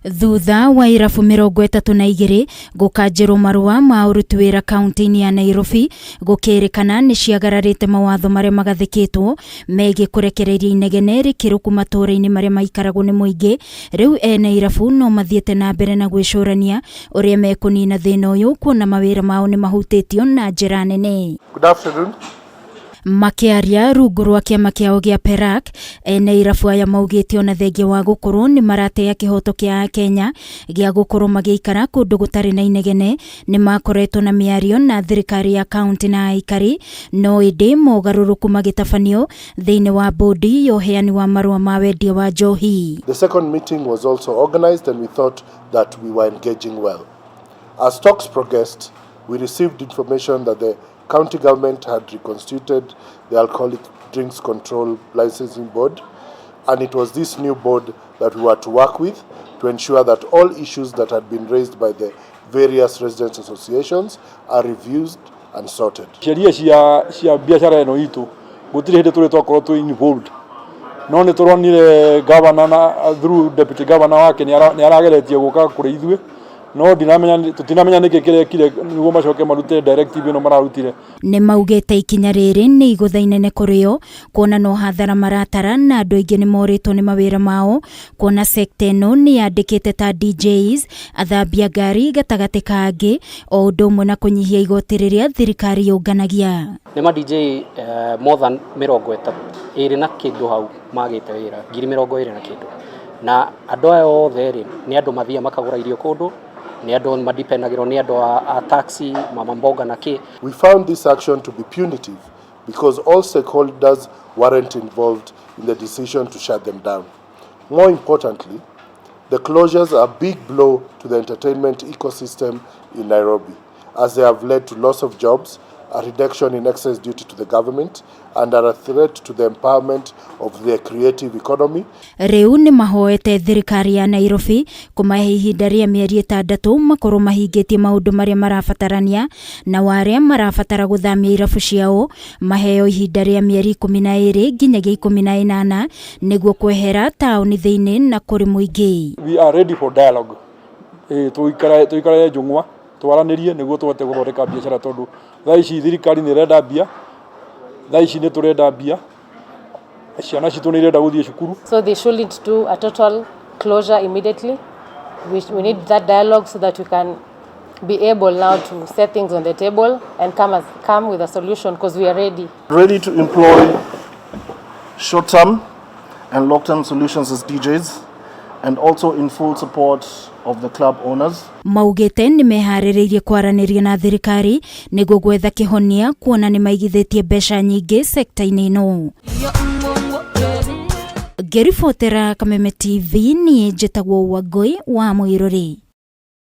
Thutha wa irabu 32 gũkanjĩrwo marũa ma ũruti wĩra kaunti-inĩ ya Nairobi gũkĩrĩkana nĩ ciagararĩte mawatho marĩa magathĩkĩtwo megiĩ kũrekereria inegene rĩkĩrũku matũũra-inĩ marĩa maikaragwo nĩ mũingĩ. Rĩu ene irabu no mathiĩte na mbere na gwĩcũrania ũrĩa mekũnina thĩna ũyũ kuona mawĩra mao nĩ mahutĩtio na njĩra nene. Good afternoon. Makĩaria rungu rwa kĩama kĩao gĩa PERAK, ene irabu aya maugĩte ona thengia wa gũkorwo nĩ marateya kĩhoto kĩa Akenya gĩa gũkorwo magĩikara kũndũ gũtarĩ na inegene, nĩ makoretwo na mĩario na thirikari ya kaunti na aikari, no ĩndĩ mogarũrũku magĩtabanio thĩinĩ wa bodi ya ũheani wa marũa ma wendia wa njohi. The second meeting was also organized and we thought that we were engaging well. As talks progressed, we received information that the county government had reconstituted the Alcoholic Drinks Control Licensing Board, and it was this new board that we were to work with to ensure that all issues that had been raised by the various residents associations are reviewed and sorted. Sheria cia biacara ĩno itũ gũtirĩ hĩndĩ tũrĩ twakorwo twĩ involved, no nĩ tũronire governor na through deputy governor wake nĩ arageretie gũka kũrĩ ithuĩ, no ndinamenya, tũtinamenya nĩkĩ kĩrekire nĩguo macoke marute directive ĩno mararutire. Nĩ maugĩte ikinya rĩrĩ nĩ igũtha inene kũrĩ o kuona no hathara maratara na andũ aingĩ nĩ morĩtwo nĩ mawĩra mao, kuona sekta ĩno nĩ yandĩkĩte ta DJs, athambia ngari gatagatĩ ka angĩ, o ũndũ ũmwe na kũnyihia igoti rĩrĩa thirikari yũnganagia. Nĩ ma DJ more than 32 na kĩndũ hau magĩte wĩra, 20,000 na kĩndũ, na andũ aya othe rĩ, nĩ andũ mathiaga makagũra irio kũndũ, nĩ andũ madependagĩrwo nĩ andũ a taxi, mama mboga na kĩ. We found this action to be punitive because all stakeholders weren't involved in the decision to shut them down. More importantly, the closures are a big blow to the entertainment ecosystem in Nairobi, as they have led to loss of jobs, a reduction in excise duty to the government, and are a threat to the empowerment of the creative economy. Rĩu nĩ mahoete thirikari ya Nairobi kũmahe ihinda rĩa mĩeri 6 makorwo mahingĩtie maũndũ marĩa marabatarania, na arĩa marabatara gũthamia irabu ciao maheo ihinda rĩa mĩeri 12 nginyagia 18 nĩguo kwehera taũni thĩinĩ na kũrĩ mũingĩ. We are ready for dialogue. Tũikare njũng'wa twaranĩrie nĩguo tũhote gũthondeka biacara, tondũ thaa ici thirikari nĩ ĩrenda mbia, thaa ici nĩ tũrenda mbia, ciana citũ nĩ irenda gũthiĩ cukuru. So they shouldn't do a total closure immediately. We need that dialogue so that we can be able now to set things on the table and come with a solution, because we are ready. Ready to employ short-term and long-term solutions as DJs, and also in full support of the club owners. Maugĩte nĩ meharĩrĩirie kwaranĩria na thirikari nĩguo gwetha kĩhonia, kuona nĩ maigithĩtie mbeca nyingĩ sekta-inĩ ĩno. Ngĩribotera Kameme TV, niĩ njĩtagwo Wangũi wa Mũirũrĩ.